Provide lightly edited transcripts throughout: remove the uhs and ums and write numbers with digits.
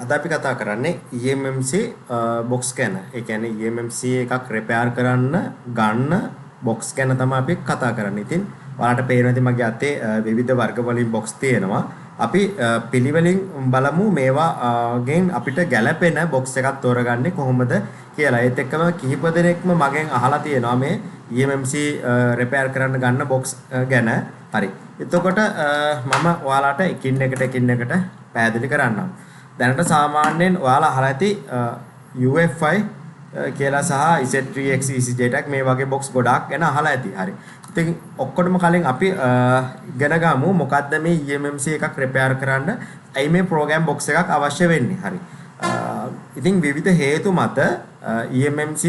අද අපි කතා කරන්නේ eMMC box ගැන. ඒ කියන්නේ eMMC එකක් රිපෙයාර් කරන්න ගන්න බොක්ස් ගැන තමයි අපි කතා කරන්නේ. ඉතින් ඔයාලට පේනවා ඉතින් මගේ අතේ විවිධ වර්ග වලින් බොක්ස් තියෙනවා. අපි පිළිවෙලින් බලමු මේවාගෙන් අපිට ගැළපෙන බොක්ස් එකක් තෝරගන්නේ කොහොමද කියලා. ඒත් එක්කම කිහිප දෙනෙක්ම මගෙන් අහලා තියෙනවා මේ eMMC repair කරන්න ගන්න බොක්ස් ගැන. හරි. එතකොට මම ඔයාලට එකින් එකට එකින් එකට පැහැදිලි කරන්නම්. දැනට සාමාන්‍යයෙන් ඔයාලා අහලා ඇති UFI කියලා සහ Z3X EasyJtag මේ වගේ බොක්ස් ගොඩාක් ගැන අහලා ඇති. හරි. ඉතින් ඔක්කොටම කලින් අපි ඉගෙන ගමු මොකද්ද මේ eMMC එකක් රිපෙයාර් කරන්න ඇයි මේ ප්‍රෝග්‍රෑම් බොක්ස් එකක් අවශ්‍ය වෙන්නේ. හරි. ඉතින් විවිධ හේතු මත eMMC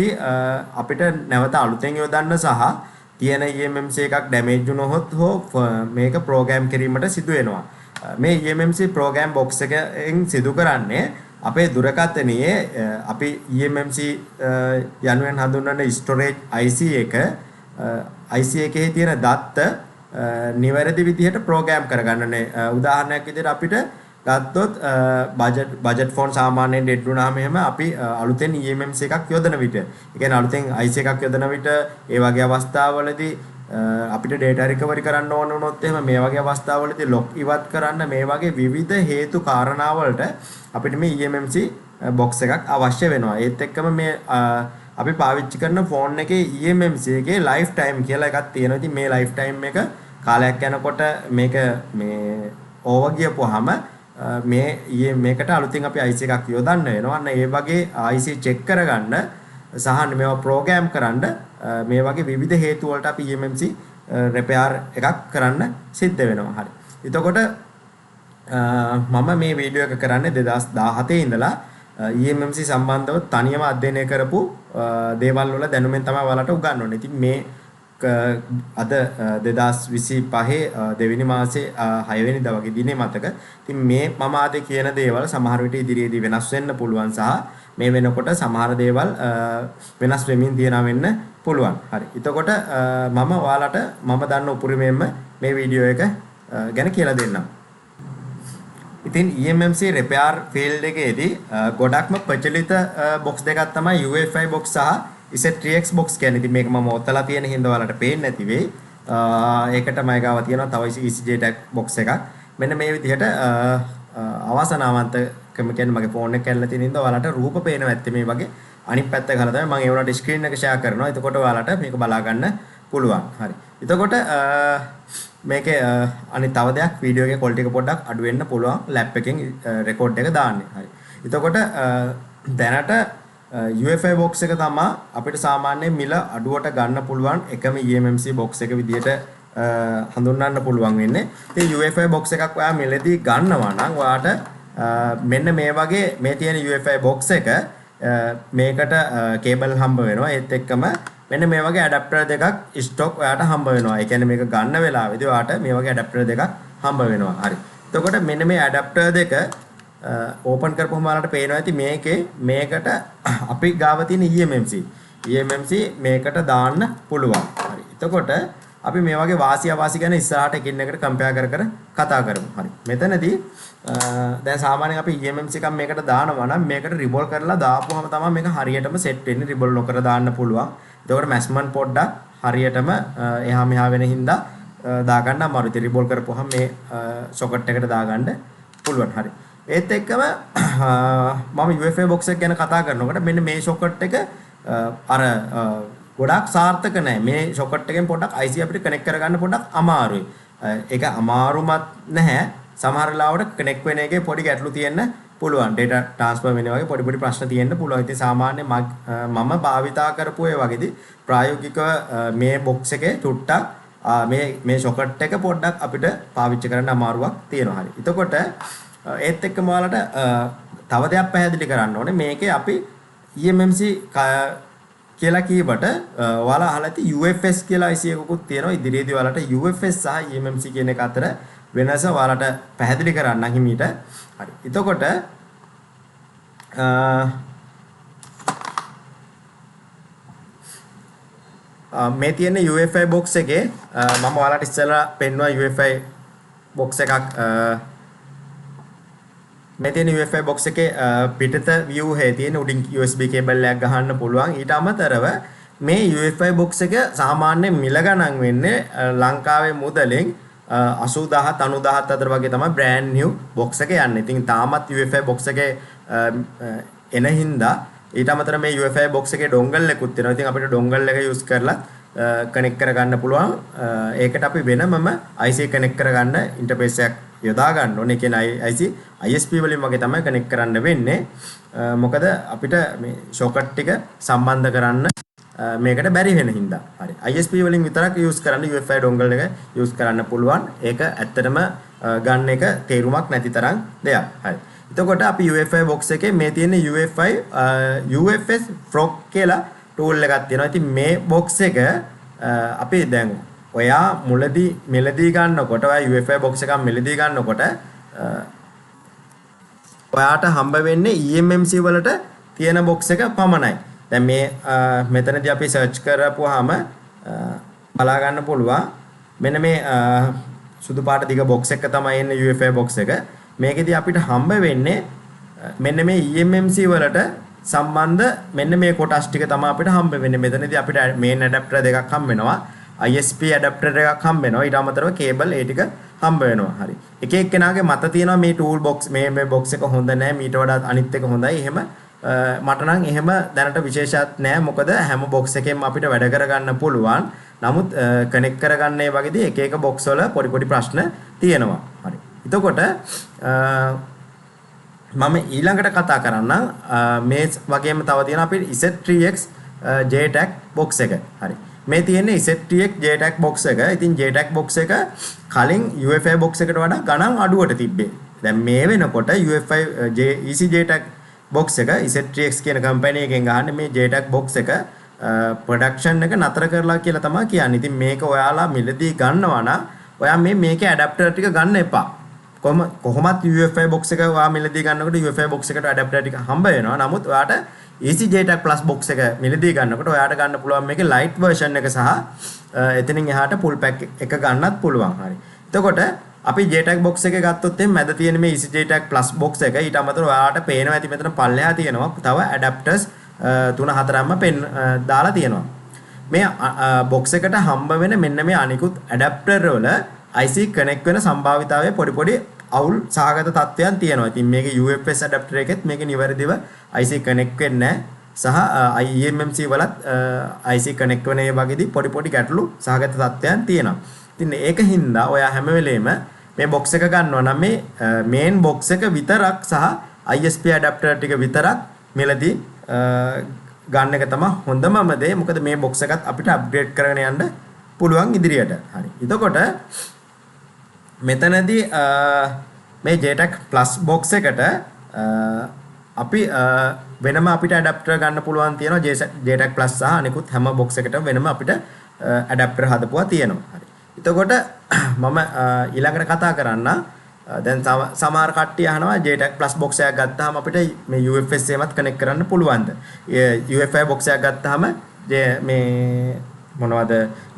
අපිට නැවත අලුතෙන් යොදන්න සහ තියෙන eMMC එකක් ඩැමේජ් වුණොත් හෝ මේක ප්‍රෝග්‍රෑම් කිරීමට සිදු වෙනවා. මේ eMMC programme box එකෙන් සිදු කරන්නේ අපේ දුරකථනයේ අපි eMMC යනුවෙන් හඳුන්වන ස්ටෝරේජ් IC එක IC එකේ තියෙන දත්ත නිවැරදි විදිහට ප්‍රෝග්‍රෑම් කරගන්නනේ. උදාහරණයක් විදිහට අපිට ගත්තොත් බජට් ෆෝන් සාමාන්‍යයෙන් ඩෙඩ් වුණාම එහෙම අපි අලුතෙන් eMMC එකක් යොදන විට, ඒ කියන්නේ අලුතෙන් IC එකක් යොදන විට ඒ වගේ අවස්ථාවලදී අපිට ඩේටා රිකවරි කරන්න ඕන වුණොත් එහෙම මේ වගේ අවස්ථාවලදී ලොක් ඉවත් කරන්න මේ වගේ විවිධ හේතු කාරණා වලට අපිට මේ eMMC box එකක් අවශ්‍ය වෙනවා. ඒත් එක්කම මේ අපි පාවිච්චි කරන ෆෝන් එකේ eMMC එකේ ලයිෆ් ටයිම් කියලා එකක් තියෙනවා. ඉතින් මේ ලයිෆ් ටයිම් එක කාලයක් යනකොට මේක මේ ඕවර් ගියපුවාම මේ මේකට අලුතින් අපි IC එකක් යොදන්න වෙනවා. අන්න ඒ වගේ IC check කරගන්න සහ මේවා ප්‍රෝග්‍රෑම් කරන්න මේ වගේ විවිධ හේතු වලට අපි eMMC repair එකක් කරන්න සිද්ධ වෙනවා. හරි. එතකොට මම මේ වීඩියෝ එක කරන්නේ 2017 ඉඳලා eMMC සම්බන්ධව තනියම අධ්‍යයනය කරපු දේවල් වල දැනුමෙන් තමයි ඔයාලට උගන්වන්නේ. ඉතින් මේ අද 2025 දෙවෙනි මාසේ 6 වෙනිදා වගේ දිනේ මතක. ඉතින් මේ මම ආද කියන දේවල් සමහර විට ඉදිරියේදී වෙනස් වෙන්න පුළුවන් සහ මේ වෙනකොට සමහර දේවල් වෙනස් වෙමින් තියෙනවා වෙන්න පුළුවන්. හරි. එතකොට මම ඔයාලට මම දන්න උපරිමයෙන්ම මේ වීඩියෝ එක ගැන කියලා දෙන්නම්. ඉතින් eMMC repair field එකේදී ගොඩක්ම ප්‍රචලිත බොක්ස් දෙකක් තමයි UFI box සහ Z3X box කියන්නේ. ඉතින් මේක මම ඔතලා තියෙන හින්දා ඔයාලට පේන්නේ නැති වෙයි. ඒකට මම ගාව තියෙනවා තව EasyJtag box එකක්. මෙන්න මේ විදිහට අවසනාවන්තකම කියන්නේ මගේ ෆෝන් එක කැඩලා තියෙන හින්දා ඔයාලට රූප පේනවා ඇත්තේ මේ වගේ. අනිත් පැත්ත ගහලා තමයි මම ඒ වුණාට ස්ක්‍රීන් එක ෂෙයා කරනවා. එතකොට ඔයාලට මේක බලා ගන්න පුළුවන්. හරි. එතකොට මේකේ අනිත් තව දෙයක් වීඩියෝ එකේ ක්වොලිටි එක පොඩ්ඩක් අඩු වෙන්න පුළුවන් ලැප් එකෙන් රෙකෝඩ් එක දාන්නේ. හරි. එතකොට දැනට UFI box එක තමයි අපිට සාමාන්‍යයෙන් මිල අඩුවට ගන්න පුළුවන් එකම eMMC box එක විදිහට හඳුන්වන්න පුළුවන් වෙන්නේ. ඉතින් UFI box එකක් ඔයා මිලදී ගන්නවා නම් ඔයාට මෙන්න මේ වගේ මේ තියෙන UFI box එක මේකට කේබල් හම්බ වෙනවා. ඒත් එක්කම මෙන්න මේ වගේ ඇඩැප්ටර් දෙකක් ස්ටොක් ඔයාට හම්බ වෙනවා. ඒ කියන්නේ මේක ගන්න වෙලාවේදී ඔයාට මේ වගේ ඇඩැප්ටර් දෙකක් හම්බ වෙනවා. හරි. එතකොට මෙන්න මේ ඇඩැප්ටර් දෙක ඕපන් කරපුවම ඔයාලට පේනවා ඇති මේකේ මේකට අපි ගාව තියෙන eMMC මේකට දාන්න පුළුවන්. හරි. එතකොට අපි මේ වගේ වාසි අවාසි ගැන ඉස්සරහට එකින් එකට කම්පෙයාර් කර කර කතා කරමු. හරි. මෙතනදී දැන් සාමාන්‍යයෙන් අපි eMMC එකක් මේකට දානවා නම් මේකට රිවෝල්ව් කරලා දාපුවම තමයි මේක හරියටම සෙට් වෙන්නේ. රිවෝල්ව් නොකර දාන්න පුළුවන්. එතකොට මැස්මන් පොඩ්ඩක් හරියටම එහා මෙහා වෙන හින්දා දාගන්න අමාරුයි. ඉතින් රිවෝල්ව් කරපුවහම මේ සොකට් එකට දාගන්න පුළුවන්. හරි. ඒත් එක්කම මම UFI box එක ගැන කතා කරනකොට මෙන්න මේ සොකට් එක අර ගොඩාක් සාර්ථක නෑ. මේ සොකට් එකෙන් පොඩ්ඩක් IC අපිට කනෙක්ට් කරගන්න පොඩ්ඩක් අමාරුයි. ඒක අමාරුමත් නැහැ. සමහර වෙලාවට කනෙක්ට් වෙන එකේ පොඩි ගැටලු තියෙන්න පුළුවන්. ඩේටා ට්‍රාන්ස්ෆර් වෙන වගේ පොඩි පොඩි ප්‍රශ්න තියෙන්න පුළුවන්. ඉතින් සාමාන්‍ය මම භාවිතා කරපු ඒ වගේදී ප්‍රායෝගිකව මේ බොක්ස් එකේ චුට්ටක් මේ සොකට් එක පොඩ්ඩක් අපිට පාවිච්චි කරන්න අමාරුවක් තියෙනවා. හරි. එතකොට ඒත් එක්කම ඔයාලට තව දෙයක් පැහැදිලි කරන්න ඕනේ. මේකේ අපි eMMC කියලා කීවට ඔයාලා අහලා ඇති UFS කියලා IC එකකුත් තියෙනවා. ඉදිරියේදී ඔයාලට UFS සහ eMMC කියන එක අතර වෙනස ඔයාලට පැහැදිලි කරන්න හිමීට. හරි. එතකොට මේ තියෙන UFI box එකේ මම ඔයාලට ඉස්සෙල්ලා පෙන්නුවා UFI box එකක් මේ තියෙන UEFI box එකේ පිටත view එකේ තියෙන උඩින් USB cable එකක් ගහන්න පුළුවන්. ඊට අමතරව මේ UEFI box එක සාමාන්‍ය මිල ගණන් වෙන්නේ ලංකාවේ මුදලෙන් 80000 90000 අතර වගේ තමයි බ්‍රෑන්ඩ් නිව් බොක්ස් එක යන්නේ. ඉතින් තාමත් UEFI box එකේ එන හින්දා ඊට අමතරව මේ UEFI box එකේ ඩොංගල් එකකුත් තියෙනවා. ඉතින් අපිට ඩොංගල් එක යූස් කරලා කනෙක්ට් කරගන්න පුළුවන්. ඒකට අපි වෙනමම IC connect කරගන්න ඉන්ටර්ෆේස් එකක් යොදා ගන්න ඕනේ. ඒ කියන්නේ IC ISP වලින් වගේ තමයි කනෙක්ට් කරන්න වෙන්නේ. මොකද අපිට මේ සොකට් ටික සම්බන්ධ කරන්න මේකට බැරි වෙන හින්දා. හරි. ISP වලින් විතරක් යූස් කරන්න UEFI dongle එක යූස් කරන්න පුළුවන්. ඒක ඇත්තටම ගන්න එක තේරුමක් නැති තරම් දෙයක්. හරි. එතකොට අපි UEFI box එකේ මේ තියෙන UEFI UFS Frog කියලා ටූල් එකක් තියෙනවා. ඉතින් මේ බොක්ස් එක අපි දැන් ඔයා මුලදී මිලදී ගන්නකොට, ඔයා UEFI box එකක් මිලදී ගන්නකොට ඔයාට හම්බ වෙන්නේ eMMC වලට තියෙන බොක්ස් එක පමණයි. දැන් මේ මෙතනදී අපි සර්ච් කරපුවාම බලා ගන්න පුළුවන් මෙන්න මේ සුදු පාට දිග බොක්ස් එක තමයි එන්නේ UEFI box එක. මේකෙදි අපිට හම්බ වෙන්නේ මෙන්න මේ eMMC වලට සම්බන්ධ මෙන්න මේ කොටස් ටික තමයි අපිට හම්බ වෙන්නේ. මෙතනදී අපිට මේන් ඇඩැප්ටර් දෙකක් හම්බ වෙනවා. ISP adapter එකක් හම්බ වෙනවා. ඊට අමතරව කේබල් ඒ ටික හම්බ වෙනවා. හරි. එක එක්කෙනාගේ මත තියෙනවා මේ ටූල් බොක්ස්, මේ මේ බොක්ස් එක හොඳ නෑ, මීට වඩා අනිත් එක හොඳයි. එහෙම මට නම් එහෙම දැනට විශේෂයක් නෑ. මොකද හැම බොක්ස් එකෙන්ම අපිට වැඩ කරගන්න පුළුවන්. නමුත් කනෙක්ට් කරගන්න ඒ වගේදී එක එක බොක්ස් වල පොඩි පොඩි ප්‍රශ්න තියෙනවා. හරි. එතකොට මම ඊළඟට කතා කරන්නම් මේ වගේම තව තියෙනවා අපේ Z3X JTAG box එක. හරි. මේ තියෙන්නේ Z3X JTAG box එක. ඉතින් JTAG box එක කලින් UEFI box එකට වඩා ගණන් අඩුවට තිබ්බේ. දැන් මේ වෙනකොට UEFI Easy JTAG box එක Z3X කියන කම්පැනි එකෙන් ගහන්නේ මේ JTAG box එක ප්‍රොඩක්ෂන් එක නතර කරලා කියලා තමයි කියන්නේ. ඉතින් මේක ඔයාලා මිලදී ගන්නවා නම් ඔයා මේ මේකේ ඇඩැප්ටර් ටික ගන්න එපා. කොහොමත් UEFI box එක ඔයා මිලදී ගන්නකොට UEFI box එකට ඇඩැප්ටර් ටික හම්බ වෙනවා. නමුත් ඔයාට Easy JTAG Plus box එක මිලදී ගන්නකොට ඔයාට ගන්න පුළුවන් මේකේ ලයිට් වර්ෂන් එක සහ එතනින් එහාට ෆුල් පැක් එක ගන්නත් පුළුවන්. හරි. එතකොට අපි JTAG box එක ගත්තොත් එහෙනම් මැද තියෙන මේ Easy JTAG Plus box එක, ඊට අමතරව ඔයාලට පේනවා ඇති මෙතන පල්ලෙහා තියෙනවා තව ඇඩැප්ටර්ස් තුන හතරක්ම පෙන් දාලා තියෙනවා. මේ බොක්ස් එකට හම්බ වෙන මෙන්න මේ අනිකුත් ඇඩැප්ටර් වල IC connect වෙන සම්භාවිතාවයේ පොඩි පොඩි අවුල් සහගත තත්ත්වයන් තියෙනවා. ඉතින් මේක UFS adapter එකෙත් මේක නිවැරදිව IC connect වෙන්නේ නැහැ. සහ eMMC වලත් IC connect වෙන ඒ වගේදී පොඩි පොඩි ගැටලු සහගත තත්ත්වයන් තියෙනවා. ඉතින් ඒක හින්දා ඔයා හැම වෙලේම මේ බොක්ස් එක ගන්නවා නම් මේ මේන් බොක්ස් එක විතරක් සහ ISP adapter ටික විතරක් මිලදී ගන්න එක තමයි හොඳමම දේ. මොකද මේ බොක්ස් එකත් අපිට අප්ග්‍රේඩ් කරගෙන යන්න පුළුවන් ඉදිරියට. හරි. එතකොට මෙතනදී මේ JTAG Plus box එකට අපි වෙනම අපිට ඇඩැප්ටර් ගන්න පුළුවන් තියෙනවා. JTAG Plus සහ අනිකුත් හැම බොක්ස් එකටම වෙනම අපිට ඇඩැප්ටර් හදපුවා තියෙනවා. හරි. එතකොට මම ඊළඟට කතා කරන්න, දැන් සමහර කට්ටිය අහනවා JTAG Plus box එකක් ගත්තාම අපිට මේ UFS එකමත් කනෙක්ට් කරන්න පුළුවන්ද? UEFI box එකක් ගත්තාම මේ මොනවද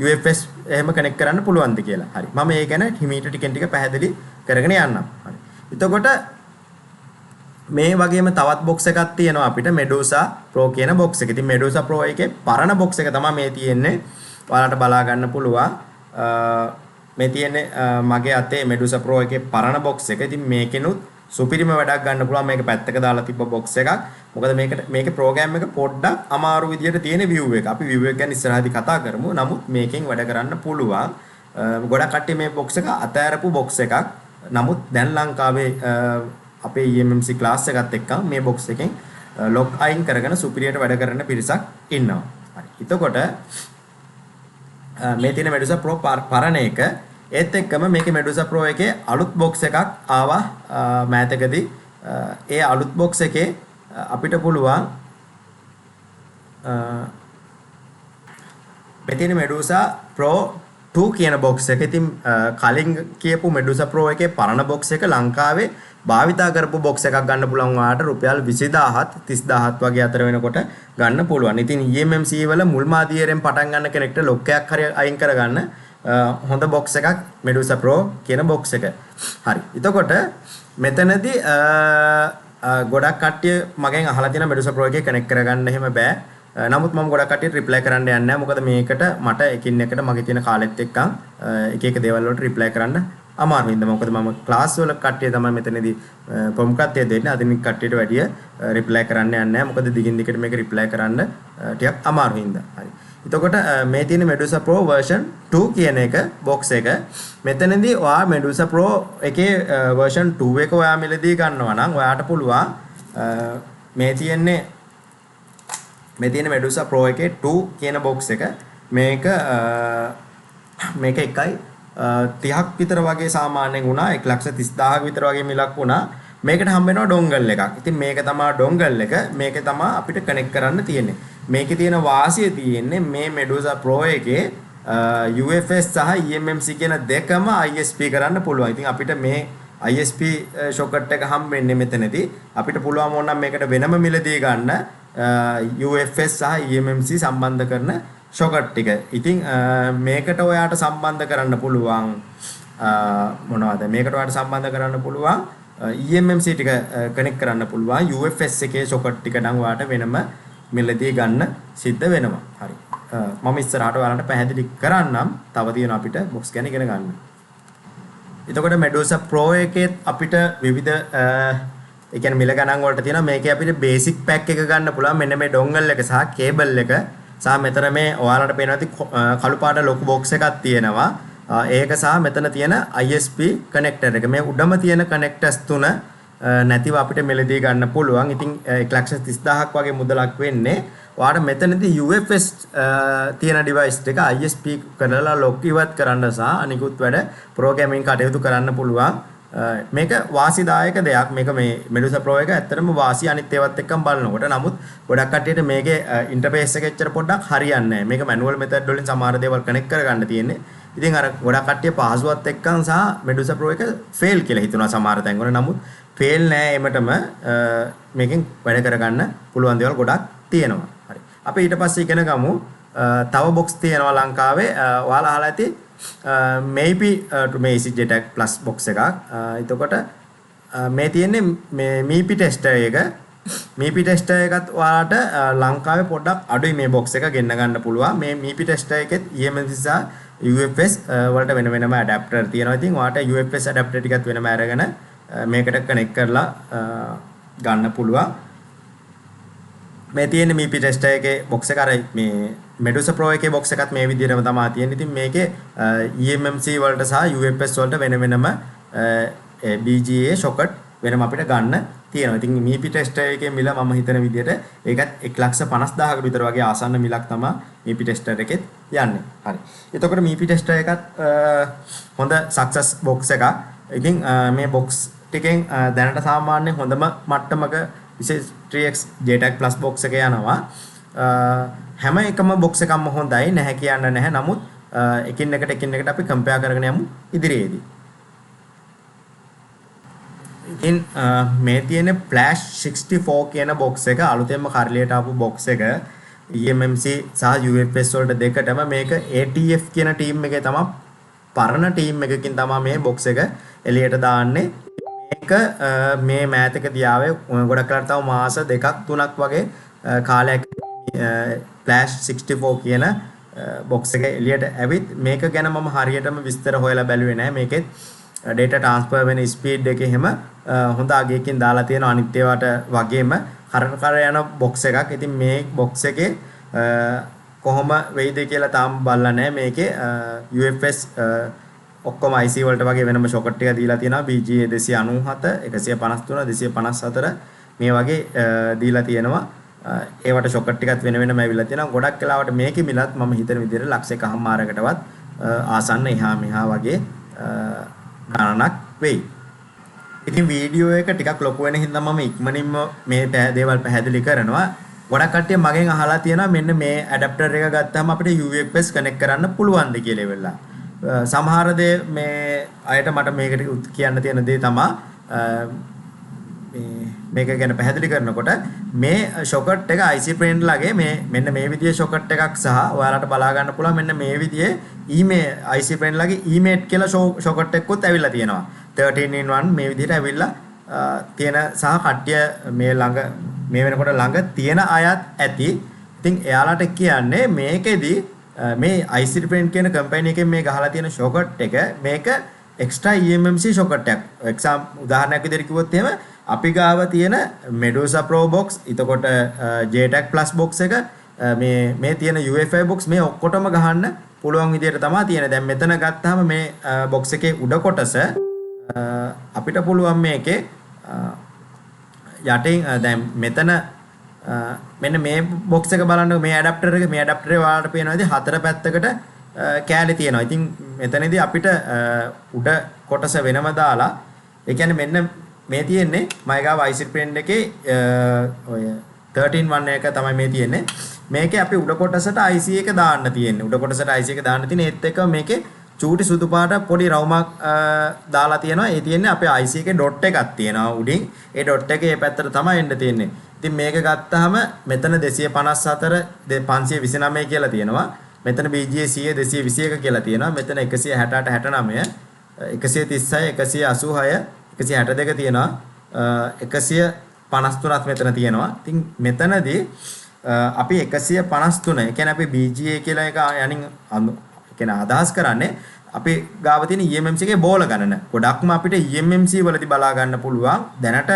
UFS එහෙම කනෙක්ට් කරන්න පුළුවන්ද කියලා. හරි. මම ඒ ගැන හිමීට ටිකෙන් ටික පැහැදිලි කරගෙන යන්නම්. හරි. එතකොට මේ වගේම තවත් බොක්ස් එකක් තියෙනවා අපිට Medusa Pro කියන බොක්ස් එක. ඉතින් Medusa Pro එකේ පරණ බොක්ස් එක තමයි මේ තියෙන්නේ. ඔයාලට බලා ගන්න පුළුවන්. මේ තියෙන්නේ මගේ අතේ Medusa Pro එකේ පරණ බොක්ස් එක. ඉතින් මේකෙනුත් සුපිරිම වැඩක් ගන්න පුළුවන්. මේක පැත්තක දාලා තිබ්බ බොක්ස් එකක්. මොකද මේකට මේකේ ප්‍රෝග්‍රෑම් එක පොඩ්ඩක් අමාරු විදියට තියෙන view එක. අපි view එක ගැන ඉස්සරහදී කතා කරමු. නමුත් මේකෙන් වැඩ කරන්න පුළුවන්. ගොඩක් කට්ටිය මේ බොක්ස් එක අතෑරපු බොක්ස් එකක්. නමුත් දැන් ලංකාවේ අපේ eMMC class එකත් එක්ක මේ බොක්ස් එකෙන් ලොග් අයින් කරගෙන සුපිරියට වැඩ කරන පිරිසක් ඉන්නවා. හරි. එතකොට මේ තියෙන Medusa Pro පරණ එක, ඒත් එක්කම මේකේ Medusa Pro එකේ අලුත් බොක්ස් එකක් ආවා මෑතකදී. ඒ අලුත් බොක්ස් එකේ අපිට පුළුවන් මේ තියෙන Medusa Pro 2 කියන බොක්ස් එක. ඉතින් කලින් කියපු Medusa Pro එකේ පරණ බොක්ස් එක ලංකාවේ භාවිතා කරපු බොක්ස් එකක් ගන්න පුළුවන් ඔයාලට රුපියල් 20000ත් 30000ත් වගේ අතර වෙනකොට ගන්න පුළුවන්. ඉතින් eMMC වල මුල්ම අදියරෙන් පටන් ගන්න කෙනෙක්ට ලොක් එකක් හරි අයින් කරගන්න හොඳ බොක්ස් එකක් Medusa Pro කියන බොක්ස් එක. හරි. එතකොට මෙතනදී ගොඩක් කට්ටිය මගෙන් අහලා තියෙනවා Medusa Pro එකේ කනෙක්ට් කරගන්න එහෙම බෑ. නමුත් මම ගොඩක් කට්ටියට රිප්ලයි කරන්න යන්නේ නැහැ. මොකද මේකට මට එකින් එකට මගේ තියෙන කාලෙත් එක්කන් එක එක දේවල් වලට රිප්ලයි කරන්න අමාරු හින්දා. මොකද මම ක්ලාස් වල කට්ටිය තමයි මෙතනදී ප්‍රමුඛත්වය දෙන්නේ. අදින් කට්ටියට වැඩිය රිප්ලයි කරන්න යන්නේ නැහැ. මොකද දිගින් දිගට මේක රිප්ලයි කරන්න ටිකක් අමාරු හින්දා. හරි. එතකොට මේ තියෙන Medusa Pro version 2 කියන එක බොක්ස් එක. මෙතනදී ඔයා Medusa Pro එකේ version 2 එක ඔයා මිලදී ගන්නවා නම් ඔයාට පුළුවන් මේ තියෙන්නේ මේ තියෙන Medusa Pro එකේ 2 කියන බොක්ස් එක. මේක මේක 1.30ක් විතර වගේ සාමාන්‍යයෙන් වුණා. 1,30,000ක් විතර වගේ මිලක් වුණා. මේකට හම්බ වෙනවා ඩොංගල් එකක්. ඉතින් මේක තමයි ඩොංගල් එක. මේක තමයි අපිට කනෙක්ට් කරන්න තියෙන්නේ. මේකේ තියෙන වාසිය තියෙන්නේ මේ Medusa Pro එකේ UFS සහ eMMC කියන දෙකම ISP කරන්න පුළුවන්. ඉතින් අපිට මේ ISP socket එක හම්බ වෙන්නේ මෙතනදී. අපිට පුළුවන් ඕන නම් මේකට වෙනම මිලදී ගන්න UFS සහ eMMC සම්බන්ධ කරන සොකට් ටික. ඉතින් මේකට ඔයාට සම්බන්ධ කරන්න පුළුවන් මොනවද? මේකට ඔයාට සම්බන්ධ කරන්න පුළුවන් eMMC ටික කනෙක්ට් කරන්න පුළුවන්. UFS එකේ සොකට් ටික නම් ඔයාට වෙනම මිලදී ගන්න සිද්ධ වෙනවා. හරි. මම ඉස්සරහට ඔයාලට පැහැදිලි කරන්නම්. තව තියෙනවා අපිට බොක්ස් ගැන ඉගෙන ගන්න. එතකොට Medusa Pro එකේත් අපිට විවිධ ඒ කියන්නේ මිල ගණන් වලට තියෙනවා. මේකේ අපිට බේසික් පැක් එක ගන්න පුළුවන්. මෙන්න මේ ඩොංගල් එක සහ කේබල් එක සහ මෙතන මේ ඔයාලට පේනවා ඇති කළු පාට ලොකු බොක්ස් එකක් තියෙනවා. ඒක සහ මෙතන තියෙන ISP connector එක. මේ උඩම තියෙන කනෙක්ටර්ස් තුන නැතිව අපිට මිලදී ගන්න පුළුවන්. ඉතින් 1,30,000ක් වගේ මුදලක් වෙන්නේ. ඔයාලට මෙතනදී UFS තියෙන ඩිවයිස් එක ISP කරලා ලොක් ඉවත් කරන්න සහ අනිකුත් වැඩ ප්‍රෝග්‍රෑමින් කටයුතු කරන්න පුළුවන්. මේක වාසිදායක දෙයක්. මේක මේ Medusa Pro එක ඇත්තටම වාසි අනිත් ඒවාත් එක්කම බලනකොට. නමුත් ගොඩක් කට්ටියට මේකේ ඉන්ටර්ෆේස් එක එච්චර පොඩ්ඩක් හරියන්නේ නැහැ. මේක මැනුවල් මෙතඩ් වලින් සමහර දේවල් කනෙක්ට් කරගන්න තියෙන්නේ. ඉතින් අර ගොඩක් කට්ටිය පහසුවත් එක්කන් සහ Medusa Pro එක ෆේල් කියලා හිතනවා සමහර තැන්වල. නමුත් ෆේල් නෑ, එමටම මේකෙන් වැඩ කරගන්න පුළුවන් දේවල් ගොඩක් තියෙනවා. හරි. අපි ඊට පස්සේ ඉගෙන ගමු. තව බොක්ස් තියෙනවා ලංකාවේ. ඔයාලා අහලා ඇති මේපි මේ EasyJTAG Plus box එකක්. එතකොට මේ තියෙන්නේ මේ මීපි ටෙස්ටර් එක. මීපි ටෙස්ටර් එකත් ඔයාලට ලංකාවේ පොඩ්ඩක් අඩුයි මේ බොක්ස් එක ගෙන්න ගන්න පුළුවන්. මේ මීපි ටෙස්ටර් එකෙත් eMMC සහ UFS වලට වෙන වෙනම ඇඩැප්ටර් තියෙනවා. ඉතින් ඔයාලට UFS adapter ටිකත් වෙනම අරගෙන මේකට කනෙක්ට් කරලා ගන්න පුළුවන්. මේ තියෙන්නේ මීපි ටෙස්ටර් එකේ බොක්ස් එක. අර මේ Medusa Pro එකේ බොක්ස් එකත් මේ විදිහටම තමයි තියෙන්නේ. ඉතින් මේකේ eMMC වලට සහ UFS වලට වෙන වෙනම BGA socket වෙනම අපිට ගන්න තියෙනවා. ඉතින් මීපි ටෙස්ටර් එකේ මිල මම හිතන විදිහට ඒකත් 1,50,000කට විතර වගේ ආසන්න මිලක් තමයි මීපි ටෙස්ටර් එකෙත් යන්නේ. හරි. එතකොට මීපි ටෙස්ටර් එකත් හොඳ සක්සස් බොක්ස් එකක්. ඉතින් මේ බොක්ස් ටිකෙන් දැනට සාමාන්‍ය හොඳම මට්ටමක විශේෂ 3X JTAG Plus box එක යනවා. හැම එකම බොක්ස් එකක්ම හොඳයි නැහැ කියන්න නැහැ. නමුත් එකින් එකට එකින් එකට අපි කම්පෙයාර් කරගෙන යමු ඉදිරියේදී. ඉතින් මේ තියෙන Flash 64 කියන බොක්ස් එක අලුතෙන්ම කරලියට ආපු බොක්ස් එක. eMMC සහ UFS වලට දෙකටම. මේක ATF කියන ටීම් එකේ තමයි, පරණ ටීම් එකකින් තමයි මේ බොක්ස් එක එළියට දාන්නේ. මේක මේ මෑතකදී ආවේ. ගොඩක් වෙලාවට තව මාස දෙකක් තුනක් වගේ කාලයක් Flash 64 කියන බොක්ස් එක එළියට ඇවිත්. මේක ගැන මම හරියටම විස්තර හොයලා බැලුවේ නෑ. මේකෙත් ඩේටා ට්‍රාන්ස්ෆර් වෙන ස්පීඩ් එක එහෙම හොඳ අගයකින් දාලා තියෙනවා අනිත් ඒවාට වගේම. කර කර යන බොක්ස් එකක්. ඉතින් මේ බොක්ස් එකේ කොහොම වෙයිද කියලා තාම බලලා නැහැ. මේකේ UFS ඔක්කොම IC වලට වගේ වෙනම සොකට් ටික දීලා තියෙනවා. BGA 297, 153, 254 මේ වගේ දීලා තියෙනවා. ඒවට සොකට් ටිකත් වෙන වෙනම ඇවිල්ලා තියෙනවා. ගොඩක් වෙලාවට මේකේ මිලත් මම හිතන විදිහට ලක්ෂ එකහමාරකටවත් ආසන්න එහා මෙහා වගේ ගණනක් වෙයි. ඉතින් වීඩියෝ එක ටිකක් ලොකු වෙන හින්දා මම ඉක්මනින්ම මේ දේවල් පැහැදිලි කරනවා. ගොඩක් කට්ටිය මගෙන් අහලා තියෙනවා මෙන්න මේ ඇඩැප්ටර් එක ගත්තාම අපිට UFS connect කරන්න පුළුවන්ද කියලා ඉවෙලා. සමහර දේ මේ අයට මට මේකට කියන්න තියෙන දේ තමා මේ මේක ගැන පැහැදිලි කරනකොට මේ ෂොකට් එක IC print ලගේ මේ මෙන්න මේ විදිහේ ෂොකට් එකක් සහ ඔයාලට බලා ගන්න පුළුවන් මෙන්න මේ විදිහේ ඊමේ IC print ලගේ ඊමේට් කියලා ෂොකට් එකකුත් ඇවිල්ලා තියෙනවා. 13 in 1 මේ විදිහට ඇවිල්ලා තියෙන සහ කට්ටිය මේ ළඟ මේ වෙනකොට ළඟ තියෙන අයත් ඇති. ඉතින් එයාලට කියන්නේ මේකෙදි මේ ICT Print කියන කම්පැනි එකෙන් මේ ගහලා තියෙන ෂොකට් එක මේක එක්ස්ට්‍රා eMMC ෂොකට් එකක්. එක්සාම් උදාහරණයක් විදිහට කිව්වොත් එහෙම අපි ගාව තියෙන Medusa Pro box, එතකොට JTAG Plus box එක, මේ මේ තියෙන UEFI box මේ ඔක්කොටම ගහන්න පුළුවන් විදිහට තමයි තියෙන්නේ. දැන් මෙතන ගත්තාම මේ box එකේ උඩ කොටස අපිට පුළුවන් මේකේ යටින් දැන් මෙතන මෙන්න මේ බොක්ස් එක බලන්නකෝ, මේ ඇඩැප්ටර් එක, මේ ඇඩැප්ටර් එක ඔයාලට පේනවා ඉතින් හතර පැත්තකට කෑලි තියෙනවා. ඉතින් මෙතනදී අපිට උඩ කොටස වෙනම දාලා, ඒ කියන්නේ මෙන්න මේ තියෙන්නේ මයි ගාව IC print එකේ ඔය 13 1 එක තමයි මේ තියෙන්නේ. මේකේ අපි උඩ කොටසට IC එක දාන්න තියෙන්නේ. උඩ කොටසට IC එක දාන්න තියෙන්නේ. ඒත් එක්ක මේකේ චූටි සුදු පාට පොඩි රවුමක් දාලා තියෙනවා. ඒ තියෙන්නේ අපේ IC එකේ ඩොට් එකක් තියෙනවා උඩින්. ඒ ඩොට් එක ඒ පැත්තට තමයි එන්න තියෙන්නේ. ඉතින් මේක ගත්තාම මෙතන 254 529 කියලා තියෙනවා. මෙතන BGA 100 221 කියලා තියෙනවා. මෙතන 168 69 136 186 162 තියෙනවා. 153ත් මෙතන තියෙනවා. ඉතින් මෙතනදී අපි 153, ඒ කියන්නේ අපි BGA කියලා එක යනින් ඒ කියන්නේ අදහස් කරන්නේ අපි ගාව තියෙන eMMC එකේ බෝල ගණන. ගොඩක්ම අපිට eMMC වලදී බලා ගන්න පුළුවන්. දැනට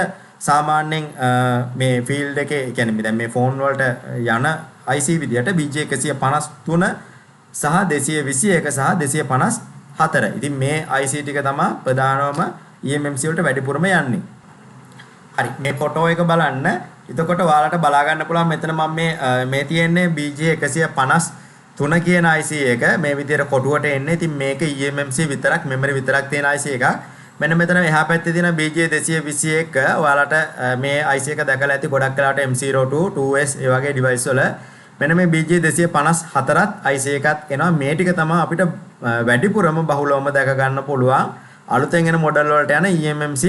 සාමාන්‍යයෙන් මේ ෆීල්ඩ් එකේ, ඒ කියන්නේ දැන් මේ ෆෝන් වලට යන IC විදියට BGA 153 සහ 221 සහ 254. ඉතින් මේ IC ටික තමයි ප්‍රධානවම eMMC වලට වැඩිපුරම යන්නේ. හරි, මේ ෆොටෝ එක බලන්න. එතකොට ඔයාලට බලා ගන්න පුළුවන් මෙතන මම මේ මේ තියෙන්නේ BGA 153 කියන IC එක මේ විදියට කොටුවට එන්නේ. ඉතින් මේක eMMC විතරක්, මෙමරි විතරක් තියෙන IC එකක්. මෙන්න මෙතන එහා පැත්තේ තියෙන BGA 221 ඔයාලට මේ IC එක දැකලා ඇති ගොඩක් වෙලාවට M02 2S ඒ වගේ ඩිවයිස් වල. මෙන්න මේ BGA 254ත් IC එකත් එනවා. මේ ටික තමයි අපිට වැඩිපුරම බහුලවම දැක ගන්න පුළුවන් අලුතෙන් එන මොඩල් වලට යන eMMC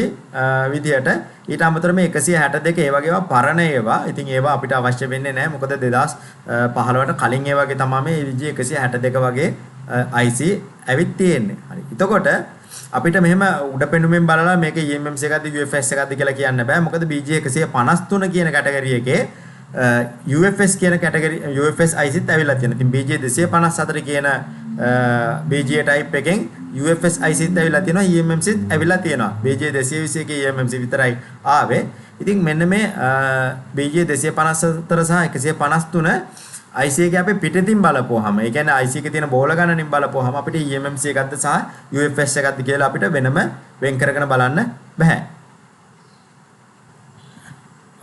විදියට. ඊට අමතරව මේ 162 ඒ වගේ ඒවා පරණ ඒවා. ඉතින් ඒවා අපිට අවශ්‍ය වෙන්නේ නැහැ. මොකද 2015ට කලින් ඒ වගේ තමයි මේ BGA 162 වගේ IC ඇවිත් තියෙන්නේ. හරි. එතකොට අපිට මෙහෙම උඩ පෙනුමෙන් බලලා මේක eMMC එකක්ද UFS එකක්ද කියලා කියන්න බෑ. මොකද BGA 153 කියන කැටගරි එකේ UFS කියන කැටගරි UFS ICත් ඇවිල්ලා තියෙනවා. ඉතින් BGA 254 කියන BGA type එකෙන් UFS ICත් ඇවිල්ලා තියෙනවා, eMMCත් ඇවිල්ලා තියෙනවා. BGA 221 eMMC විතරයි ආවේ. ඉතින් මෙන්න මේ BGA 254 සහ 153 IC එක අපි පිටින් බලපුවාම, ඒ කියන්නේ IC එකේ තියෙන බෝල ගණනින් බලපුවාම අපිට eMMC එකක්ද සහ UFS එකක්ද කියලා අපිට වෙනම වෙන් කරගෙන බලන්න බෑ.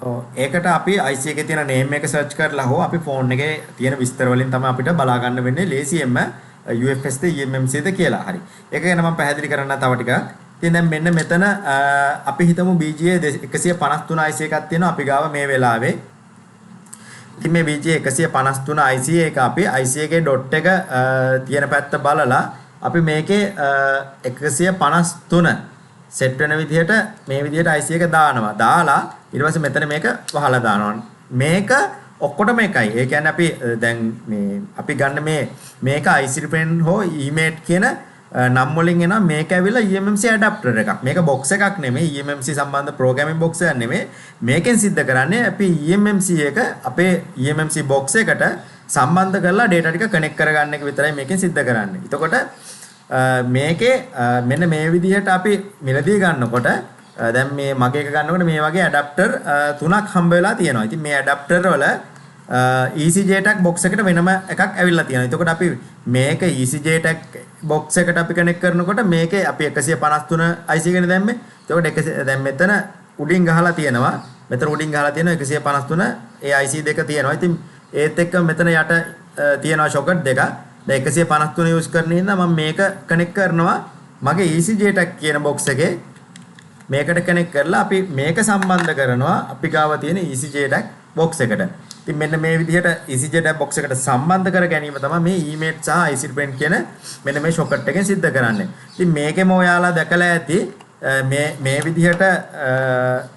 ඔව්, ඒකට අපි IC එකේ තියෙන නේම් එක සර්ච් කරලා හෝ අපි ෆෝන් එකේ තියෙන විස්තර වලින් තමයි අපිට බලා ගන්න වෙන්නේ ලේසියෙන්ම UFS ද eMMC ද කියලා. හරි. ඒක ගැන මම පැහැදිලි කරන්න තව ටිකක්. ඉතින් දැන් මෙන්න මෙතන අපි හිතමු BGA 153 IC එකක් තියෙනවා අපි ගාව මේ වෙලාවේ. ඉතින් මේ BGA 153 IC එක අපි IC එකේ ඩොට් එක තියෙන පැත්ත බලලා අපි මේකේ 153 සෙට් වෙන විදිහට මේ විදිහට IC එක දානවා. දාලා ඊට පස්සේ මෙතන මේක වහලා දානවා. මේක ඔක්කොටම එකයි. ඒ කියන්නේ අපි දැන් මේ අපි ගන්න මේ මේක IC print හෝ eMate කියන නම් වලින් එනවා. මේක ඇවිල්ලා eMMC adapter එකක්. මේක බොක්ස් එකක් නෙමෙයි. eMMC සම්බන්ධ ප්‍රෝග්‍රෑමින් බොක්ස් එකක් නෙමෙයි. මේකෙන් සිද්ධ කරන්නේ අපි eMMC එක අපේ eMMC box එකට සම්බන්ධ කරලා ඩේටා ටික කනෙක්ට් කරගන්න එක විතරයි මේකෙන් සිද්ධ කරන්නේ. එතකොට මේකේ මෙන්න මේ විදිහට අපි මිලදී ගන්නකොට, දැන් මේ මගේ එක ගන්නකොට මේ වගේ ඇඩැප්ටර් තුනක් හම්බ වෙලා තියෙනවා. ඉතින් මේ ඇඩැප්ටර් වල EasyJTAG box එකට වෙනම එකක් ඇවිල්ලා තියෙනවා. එතකොට අපි මේක EasyJTAG box එකට අපි කනෙක්ට් කරනකොට මේකේ අපි 153 IC එකනේ දැම්මේ. එතකොට 100 දැන් මෙතන උඩින් ගහලා තියෙනවා. මෙතන උඩින් ගහලා තියෙනවා 153 ඒ IC දෙක තියෙනවා. ඉතින් ඒත් එක්ක මෙතන යට තියෙනවා සොකට් දෙකක්. දැන් 153 යූස් කරන හින්දා මම මේක කනෙක්ට් කරනවා මගේ EasyJTAG කියන බොක්ස් එකේ. මේකට කනෙක්ට් කරලා අපි මේක සම්බන්ධ කරනවා අපි ගාව තියෙන EasyJTAG box එකට. ඉතින් මෙන්න මේ විදිහට EasyJTAG box එකට සම්බන්ධ කර ගැනීම තමයි මේ eMate සහ IC print කියන මෙන්න මේ සොකට් එකෙන් සිද්ධ කරන්නේ. ඉතින් මේකෙම ඔයාලා දැකලා ඇති මේ මේ විදිහට